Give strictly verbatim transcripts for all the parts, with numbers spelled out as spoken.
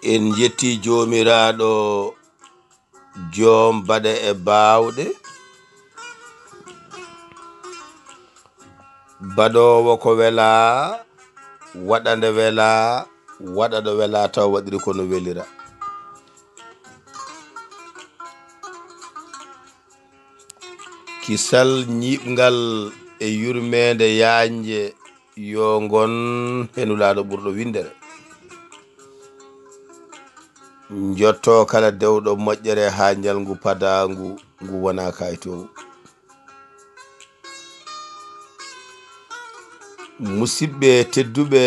En njetti Joomiraaɗo, joom baɗe e baawɗe, baɗoowo ko welaa, waɗa nde welaa, waɗa ɗo welaa, taw waɗiri ko no welira. Kisal, ñiiɓngal e yurmeende yaañnde yo ngon he Nulaaɗo ɓurɗo winndere. Njotto kala dewɗo moƴƴere haa njalngu padaangu ngu wona kaytoowu. Musidɓe tedduɓe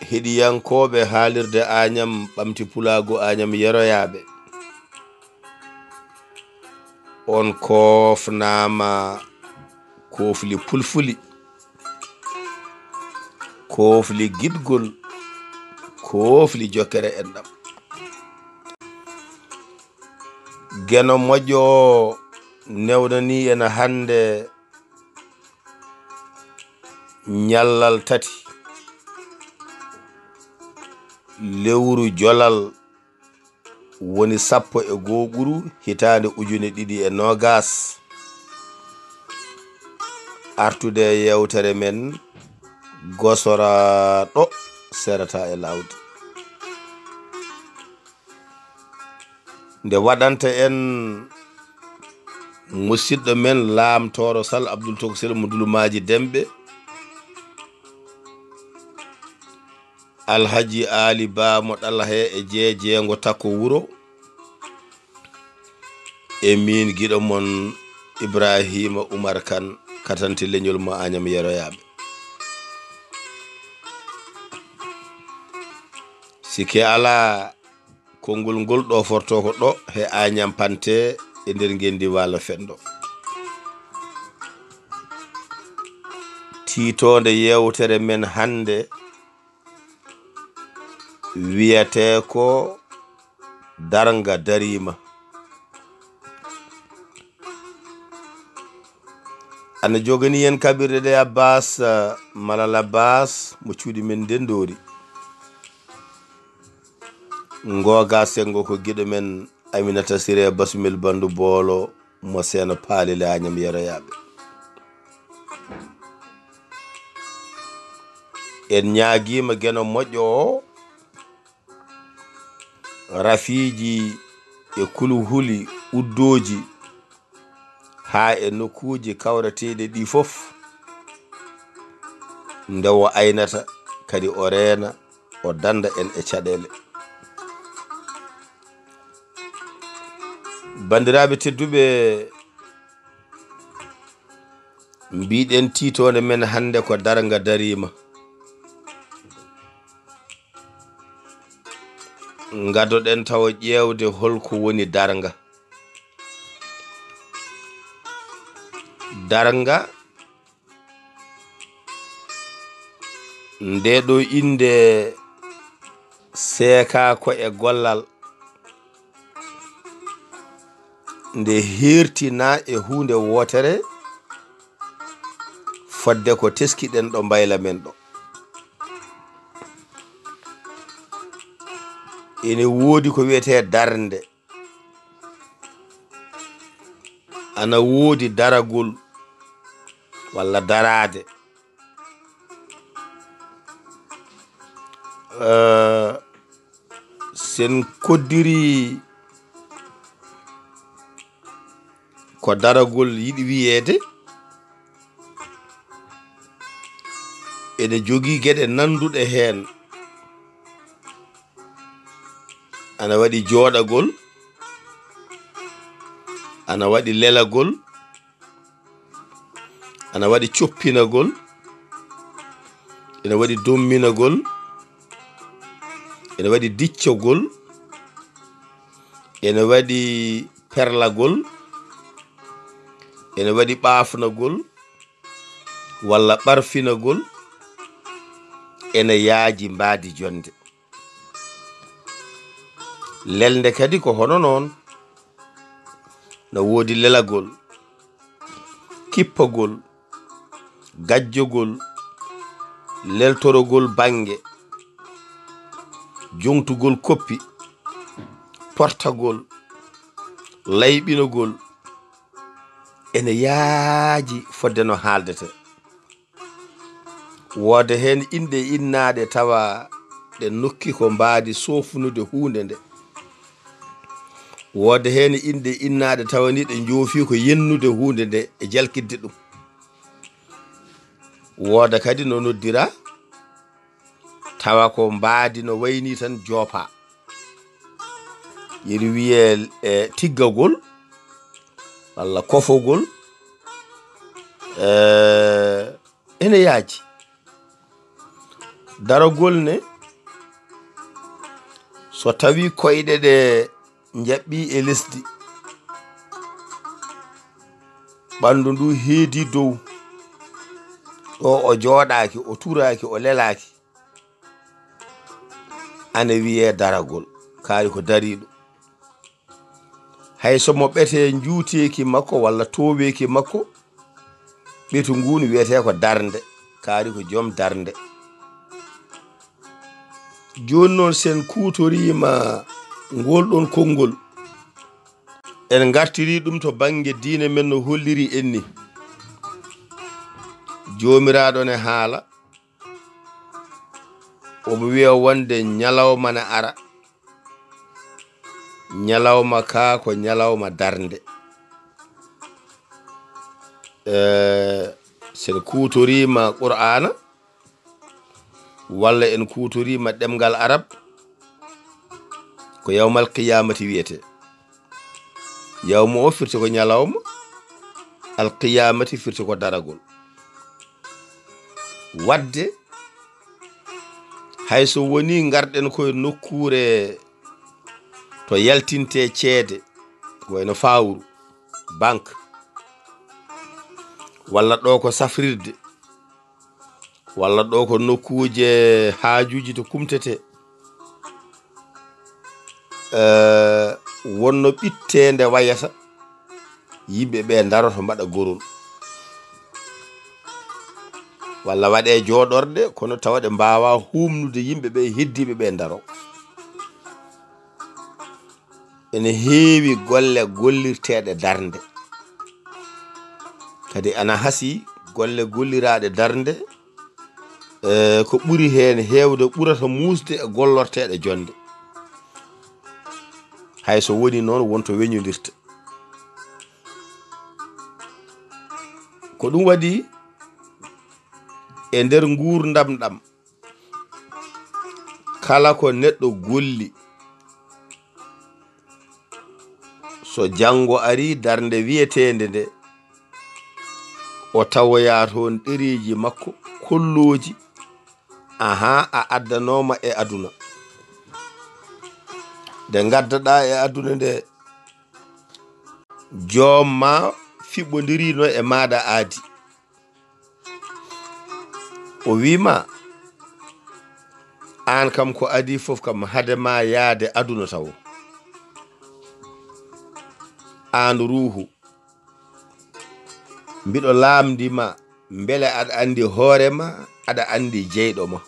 heɗiyankooɓe haalirde Añam Ɓamti Pulaagu Añam Yeroyaaɓe, on koofnaama koofli pulfuli, koofli giɗgol, koofli jokkere enɗam. Geno moƴƴo o newnanii en hannde ñallal tati lewru jolal, woni sappo e goo ɓuru hitaande ujune ɗiɗi e noogas, artude e yeewtere men gosoraaɗo serata e laawdi. Nde waɗanta en musidɗo men laamtooro Sal Abdul Toksel mo Dulumaaji Demɓe, Alhaji Aali Ba mo Ɗalha e Jeejeengo Takko Wuro, e miin giɗo mon Ibraahiima Umar Kan, katanti leñol mo Añam Yeroyaaɓe. Sikke alaa, konngol ngol ɗo forto ko ɗo he Añam Pante e nder ngenndi Waalo Fenndo. Tiitoonde yeewtere men hannde wiyetee ko Darnga Dariima. Ana joganii en kaɓirɗe ɗe Abbas, eh, Malal Abbas mo cuuɗi men Ndenndoori. Ngooga senngo ko giɗo men Aminata Siree Basumel Banndu Boolo mo Seeno Paali le Añam Yeroyaaɓe. En ñaagiima Geno moƴƴo o, rafiiji e kuluhuli uddooji haa e nokkuuji kawreteeɗi ɗi fof, nde o aynata kadi o reena, o dannda en e caɗeele. Banndiraaɓe tedduɓe, mbiɗen tiitoonde men hannde ko Darnga Dariima. Ngadoɗen tawa ƴeewde holko woni darnga. Darnga, nde ɗo innde seekaa ko e gollal, nde heertinaa e huunde wootere, fodde ko teskiɗen ɗo mbayla men ɗo. Ene woodi ko wiyetee darnde, ana woodi daragol walla daraade. Eh, sen koddiri ko daragol yiɗi wiyeede, ene jogii geɗe nannduɗe heen. Ana waɗi jooɗagol, ana waɗi lelagol, ana waɗi coppinagol, ene waɗi domminagol, ene waɗi diccagol, ene waɗi perlagol, ene waɗi ɓaafnagol walla ɓarfinagol, ene yaaji mbaadi jonnde. Lelnde kadi ko hono noon, na woodi lelagol, kippagol, gajjogol, leltorogol bannge, joŋtugol koppi, portagol, layɓinogol, ene yaaji fodde no haaldete. Wooda heen inɗe innaaɗe tawa ɗe nokki ko mbaadi sofnude huunde nde. Wooda heen inɗe innaaɗe tawa ni ɗe njoofi ko yennude huunde nde e jalkitde ɗum. Wooda kadi no noddira tawa ko mbaadi no wayni tan joopa. Ina wiyee, e, tiggagol walla kofogol, e, ene yaaji. Daragol ne, so tawi koyɗe ɗe njaɓɓi e lesdi, ɓanndu ndu heedi dow, ɗo o jooɗaaki, o turaaki, o lelaaki, ana wiyee daragol, kaari ko dariiɗo. Hay so mo ɓetee njuuteeki makko walla tooweeki makko, ɓetu ngun wiyetee ko darnde, kaari ko joom darnde. Jooni noon, sen kuutoriima ngol ɗon konngol, en ngartiri ɗum to bannge diine men no holliri en ni. Joomiraaɗo ne haala, omo wiya wonde ñalawma ne ara. Ñalawma ka ko ñalawma darnde. Eh, sen kuutoriima Qur'aana, walla en kuutoriima ɗemngal Arab, ko yawmal qiyaamati wiyetee. Yawma o firti ko ñalawma, al qiyaamati firti ko daragol. Wadde, hay so woni ngarɗen koye nokkuure to yaltinte ceede, ko wayno fawru, banque, walla ɗo ko safrirde, walla ɗo ko nokkuuje haajuuji to kumtete, eh, wonno ɓitteende wayata, yimɓe ɓe ndaroto mbaɗa gorol. Walla waɗe jooɗorɗe, kono tawa ɗe mbaawa huumnude yimɓe ɓe, heddiiɓe ɓe ndaro. Ene heewi golle gollirteeɗe darnde. Kadi ana hasii golle golliraaɗe darnde, eh, ko ɓuri heen heewde ɓurata muusde e gollorteeɗe jonnde. Hay so woni noon, wonto weñondirta. Ko ɗum waɗi e nder nguurndam ɗam, kala ko neɗɗo golli, so janngo arii darnde wiyeteende nde, o tawoya toon ɗereeji makko kollooji, ahaa, a addanooma e aduna. Nde ngaddaɗaa e aduna nde, joom ma fiɓɓondirino e maaɗa aadi. O wii ma, aan kam ko adii fof kam, hade ma yaade aduna tawo. Aan ruuhu, mbiɗo laamndi ma, mbele aɗa anndi hoore ma, aɗa anndi jeyɗo ma.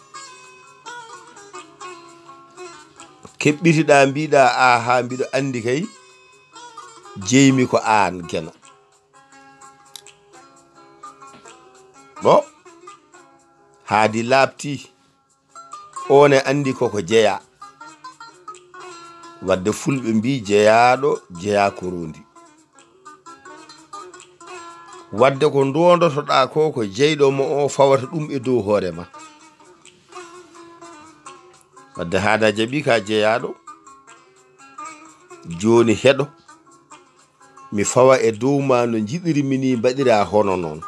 Keɓɓitiɗaa, mbiɗaa, "Aahaa, mbiɗo anndi kay, jeymi ko aan, Geno." Ɗo haadi laaɓti, oon e anndi koko jeyaa. Wadde fulɓe mbii, "Jeyaaɗo jeyaa koroondi." Wadde ko ndoondotoɗaa ko, ko jeyɗo mo o fawata ɗum e dow hoore ma. Wadde haada jaɓi ka jeyaaɗo, jooni heɗo. Mi fawa e dow ma no njiɗirmi ni, mbaɗira hono noon.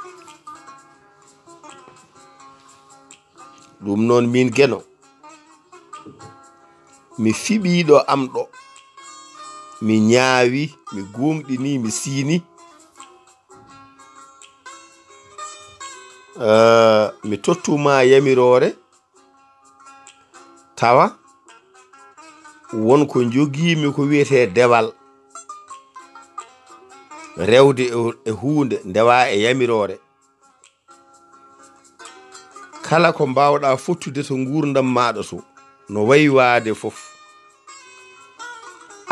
Ɗum noon, min Geno, mi fiɓiiɗo am ɗo, mi ñaawi, mi gooŋɗini, mi siini. Eh, mi tottuma yamiroore, tawa won ko njogiimi ko wiyetee dewal, rewde e, e huunde, ndewa e yamiroore. Kala ko mbaawɗaa fottude to nguurndam maaɗa to, no wayi waade fof,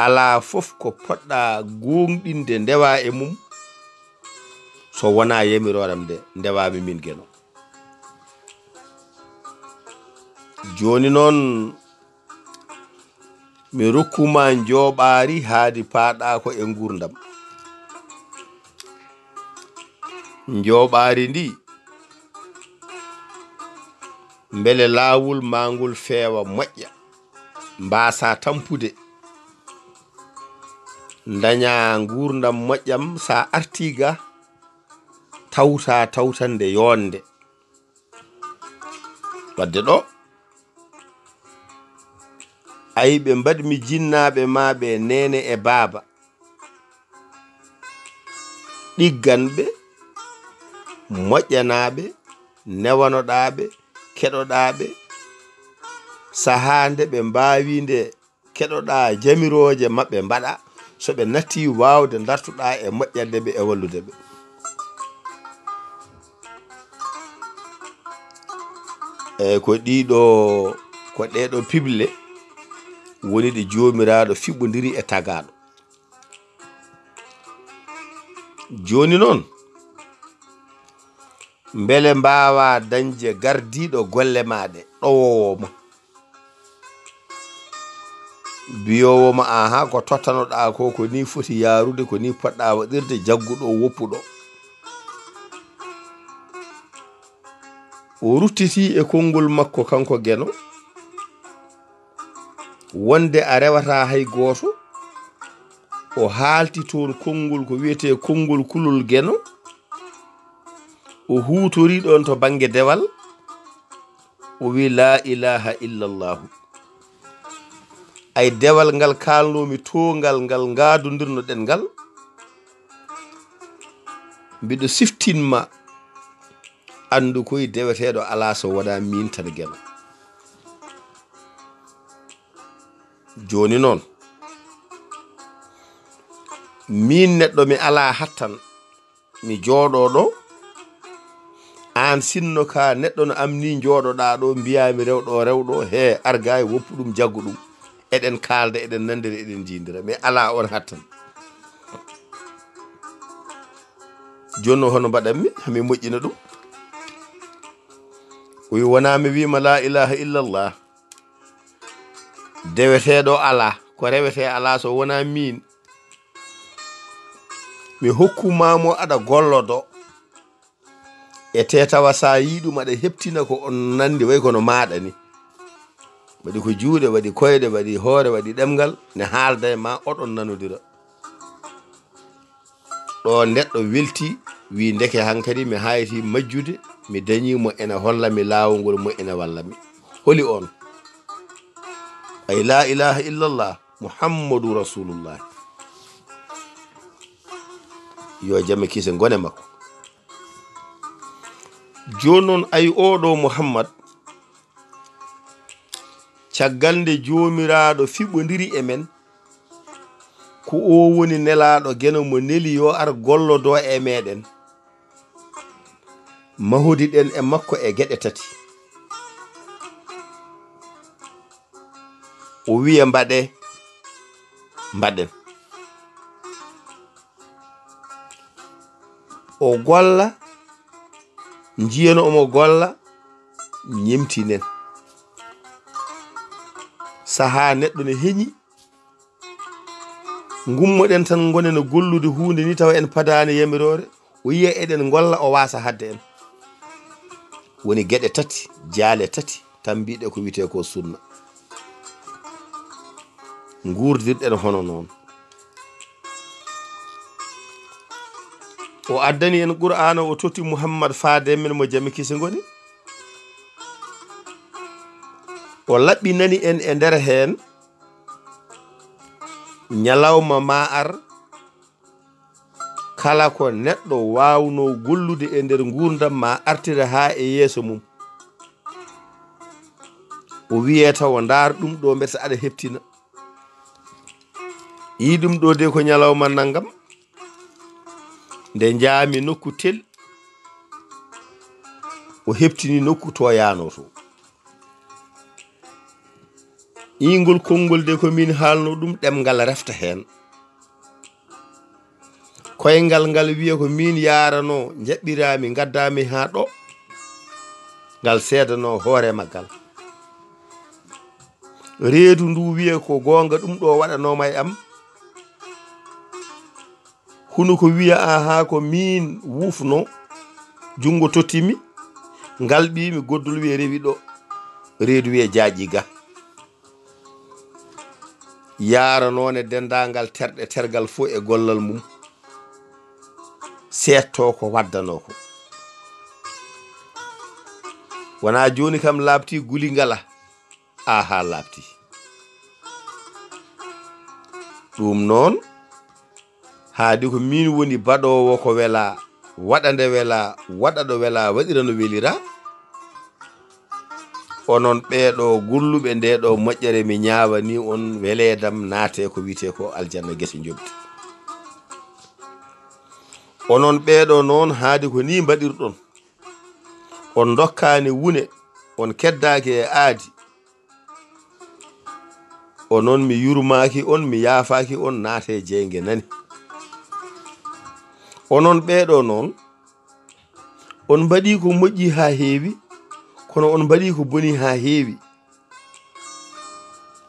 Alaa fof ko poɗɗa gooŋɗinde ndewa e mum, so wonaa yamiroore am nde ndewaami min Geno. Jooni noon, mi rokkuma njooɓaari haadi paaɗa ko e nguurndam. Njooɓaari ndi, mbele laawol maa ngol feewa, moƴƴa, mbaasa tampude, ndaña nguurndam moƴƴam, sa arti ga, tawta tawtande yoonde. Wadde ɗo, ay ɓe mbaɗmi jinnaaɓe ma ɓe, neene e baaba, ɗigganɓe, moƴƴanaaɓe, newanoɗaaɓe, keɗoɗaaɓe, sahaa nde ɓe mbaawi nde keɗoɗaa jamirooje maɓɓe mbaɗa, so ɓe natti waawde dartuɗaa e moƴƴande ɓe e wallude ɓe. Eyi, ko ɗiɗo, ko ɗeɗo piɓle woni ɗe Joomiraaɗo fiɓondiri e tagaaɗo. Jooni noon, mbele mbaawa dañde gardiiɗo golle ma ɗe, ɗowoowo ma, biyoowo ma, aha, ko tottanoɗaa ko, ko ni foti yaarude, ko ni poɗɗa waɗirde, jagguɗo, woppuɗo. O ruttiti e konngol makko, kanko Geno, wonde a rewata hay gooto. O haalti toon konngol ko wiyetee konngol kulol Geno. O huutori ɗoon to bannge dewal, o wi, "Laa ilaaha illallahu." Ay, dewal ngal kaalnoomi to ngal, ngal ngaadondirnoɗen ngal, mbiɗo siftin ma, anndu koy deweteeɗo alaa so wonaa miin tan Geno. Jooni noon, miin neɗɗo mi alaa hattan, mi jooɗoo ɗo, aan sinno ka neɗɗo no am ni jooɗoɗaa ɗo, mbiyaami rewɗo, rewɗo, he argaay, woppu ɗum, jaggu ɗum. Eɗen kaalda, eɗen nanndira, eɗen njiindira. Mi alaa on hattan. Jooni noon hono mbaɗanmi? Hami moƴƴina ɗum. O wi, "Wonaa mi wiima laa ilaaha illallah. Deweteeɗo alaa, ko rewetee alaa so wonaa miin. Mi hokkuma mo aɗa gollodo. E te tawa sa yii ɗum aɗa heptina ko on nandi way kono maaɗa ni. Waɗi ko juuɗe, waɗi koyɗe, waɗi hoore, waɗi ɗemngal, ne haalda e ma, oɗon nanodira." Ɗo neɗɗo welti, wi, "Ndeke hankadi mi hayti majjude, mi dañi mo ene holla mi laawol ngol, mo ene walla mi." Holi on? Ay, laa ilaaha illallah, Muhammadu Rasulullah. Yo jam e kiise ngone makko. Jooni noon, ay, oɗo Muhammad, caggal nde Joomiraaɗo fiɓondiri e men, ko o woni nelaaɗo Geno mo neli yo ar gollodo e meɗen. Mahodiɗen e makko e geɗe tati. O wiya, "Mbaɗe, mbaɗen." O golla, njiyano omo golla, ñemtinen. Sahaa neɗɗo ne heñi, ngummoɗen tan, ngonen no gollude huunde ni, tawa en padaani yamiroore, o yiya eɗen ngolla, o waasa hadde en. Woni geɗe tati, jaale tati, tan mbiɗe ko wiyetee ko sunna. Nguurdirɗen hono noon. O addani en Qur'aana, o totti Muhammad faade men mo jam e kiise ngoni. O laɓɓinani en e nder heen ñalawma ma ar, kala ko neɗɗo waawnoo gollude e nder nguurndam ma artira haa e yeeso mum. O wiyee tawa ndaar ɗum ɗo mbete aɗa heptina. Yii ɗum ɗo de ko ñalawma nanngam. Nde njaami nokku tel, o heptini nokku to yaanoo to. Ingol konngol de ko min haalno ɗum, ɗemngal refta heen. Koyngal ngal wiya ko min yaarano, njaɓɓiraami, ngaddaami haa ɗo. Ngal seedano hoore maggal. Reedu ndu wiya ko goonga ɗum ɗo waɗanooma e am. Hunu ko wiya, aha, ko min wufno, junngo tottimi, ngal ɓi mi goddol wiya rewi ɗo. Reedu wiya jaaƴi ga. Yaaranoone denndaangal terɗe tergal fof e gollal mum. Seetto ko waddanoo ko. Wonaa jooni kam laaɓti guli ngala. Aha, laaɓti. Ɗum noon, haadi ko min woni baɗoowo ko wela, waɗa nde wela, waɗa ɗo wela, waɗira no welira. Onon ɓeeɗo golluɓe nde ɗo moƴƴere, mi ñaawani on weleedam, naate ko wiyetee ko aljanna gese njoɓdi. Onon ɓeeɗo noon, haadi ko ni mbaɗirɗon. On ndokkaani wune, on keddaaki e aadi. Onon mi yurmaaki on, mi yaafaaki on, naate jeynge nani. Onon ɓeeɗo noon, on mbaɗi ko moƴƴi haa heewi, kono on mbaɗi ko boni haa heewi.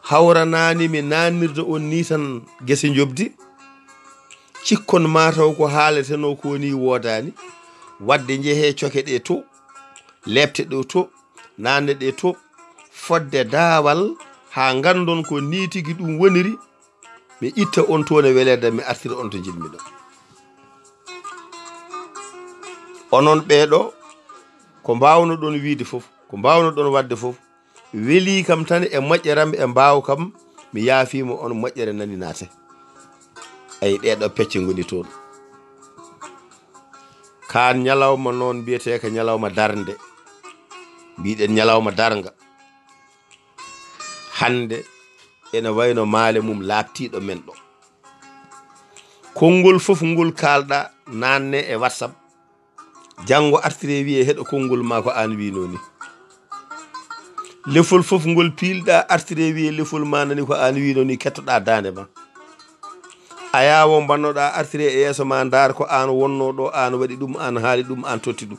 Hawranaani mi naannirde on ni tan gese njoɓdi. Cikkon mataw ko haaletenoo ko ni woodaani. Wadde njehee coke ɗe to, leepte ɗo to, naanne ɗe to, fodde daawal haa nganndon ko ni tigi ɗum woniri. Mi itta on toon e weleede, mi artira on to njiɗmi ɗo. Onon ɓeeɗo, ko mbaawnoɗon wiide fof, ko mbaawnoɗon waɗde fof, welii kam tan e moƴƴeram e mbaaw kam, mi yaafiima on, moƴƴere nani naate. Ay, ɗeeɗo pecce ngoni toon. Kaan ñalawma noon mbiyetee ko ñalawma darnde. Mbiɗen ñalawma darnga. Hannde ene wayno maale mum laaɓtiiɗo men ɗo. Konngol fof ngol kaalɗa naanne e WhatsApp. Janngo artire wiye heɗo konngol ma ko aan wiino ni. Lefol fof ngol piilɗa artire wiye lefol ma nani ko aan wiino ni, kettoɗa daande ma. A yawo mbannoɗa artire e yeeso ma, ndaar ko aan wonno ɗo, aan waɗi ɗum, aan haali ɗum, aan totti ɗum.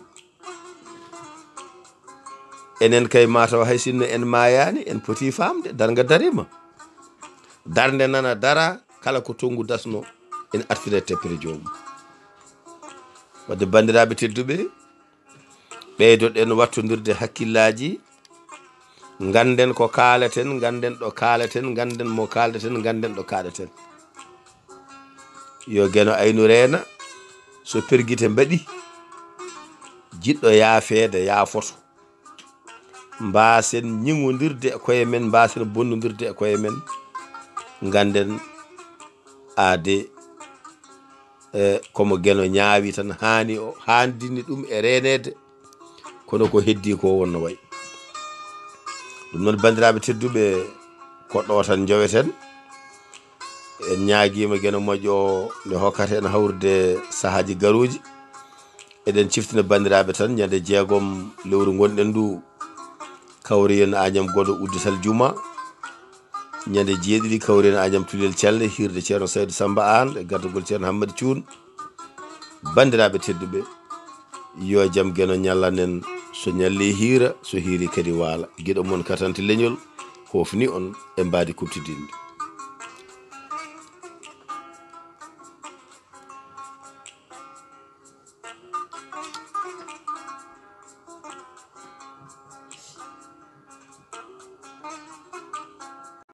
Enen kay mataw hay sinno en maayaani, en poti faamde, darnga darima. Darnde nana dara, kala ko tongu dasno, en artira teppere joomum. Wadde banndiraaɓe tedduɓe, ɓeydoɗen wattondirde hakkillaaji, ngannden ko kaalaten, ngannden ɗo kaalaten, ngannden mo kaalaten, ngannden ɗo kaalaten. Yo Geno Aynu reena, so pergite mbaɗi, jiɗɗo yaafeede yaafoto. Mbaasen ñiŋondirde e koye men, mbaasen bonnondirde e koye men. Ngannden aade, e, komo Geno ñaawi tan haani o haandini ɗum e reeneede, kono ko heddi ko wonno wayi. Ɗum noon, banndiraaɓe tedduɓe, ko ɗo tan njoweten. En ñaagiima Geno moƴƴo o nde hokkata en hawrude sahaaji garuuji. Eɗen ciftina banndiraaɓe tan, ñande jeegom lewru ngonɗen ndu, kawriyen Agnam Godo uddital juma. Ñande jeeɗiɗi, kawriyen Agnam Tulel Celle, hiirde Ceerno Saydu Samba Aan e gardagol Ceerno Hammadi Cuun. Banndiraaɓe tedduɓe, yo jam Geno ñallanen, so ñalli hiira, so hiiri kadi waala. Giɗo mon katante leñol, hofni on e mbaadi kuɓtidinndi.